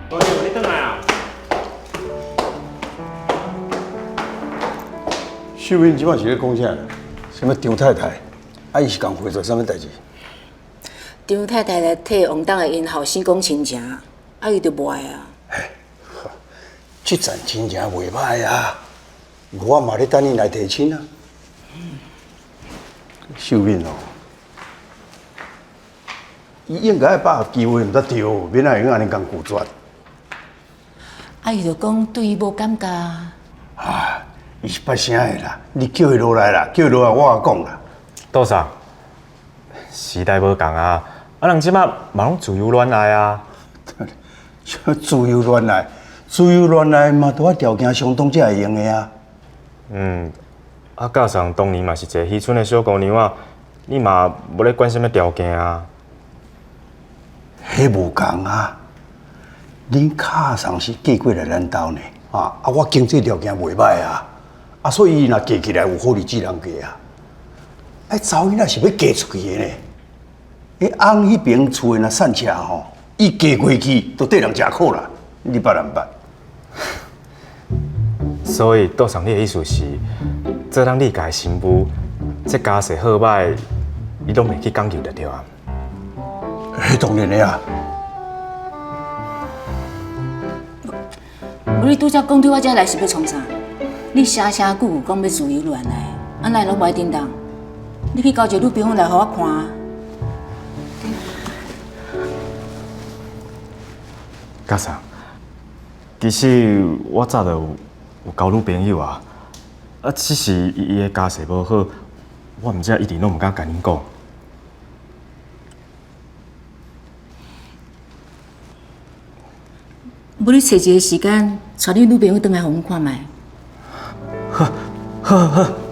姑娘，你轉來啊！秀敏這擺是咧講啥？啥物張太太？啊，伊是共回做啥物代誌？張太太來替王東的𪜶後生講親情，啊，伊就無愛啊。這層親情袂歹啊，我嘛咧等𪜶來提親啊。秀敏哦，伊應該愛把握機會，毋才對，免會用按呢共拒絕。啊，伊就講對伊無感覺啊。啊，伊是捌聲的啦，你叫伊落來啦，叫伊落來，我共講啦。杜桑，時代無仝啊，啊人這馬嘛攏自由戀愛啊。自由戀愛，自由戀愛嘛，都愛條件相當才會用的啊。嗯，啊，加上當年嘛是一个漁村的小姑娘啊，你嘛無咧管啥物條件啊。彼無仝啊！恁卡桑是嫁過來咱兜呢，啊啊！我經濟條件袂歹啊，啊，所以伊若嫁起來有好日子通過啊。哎，查某囡仔是欲嫁出去的呢。彼翁彼爿厝的若散赤吼，伊嫁過去就綴人食苦啦。你捌毋捌？所以杜桑，你的意思是，做人你家的新婦，這家世好歹，你攏袂去講究就對啊？彼當然的啊。無你拄才講對我遮來是欲創啥？你聲聲句句講欲自由戀愛，啊哪會攏無愛叮當？你去交一個女朋友來予我看啊！家嫂，其實我早就有交女朋友啊，啊只是伊的家世無好，我毋知一直攏毋敢共恁講。無你揣一个時間，帶你女朋友轉來予阮看覓。好，好，好。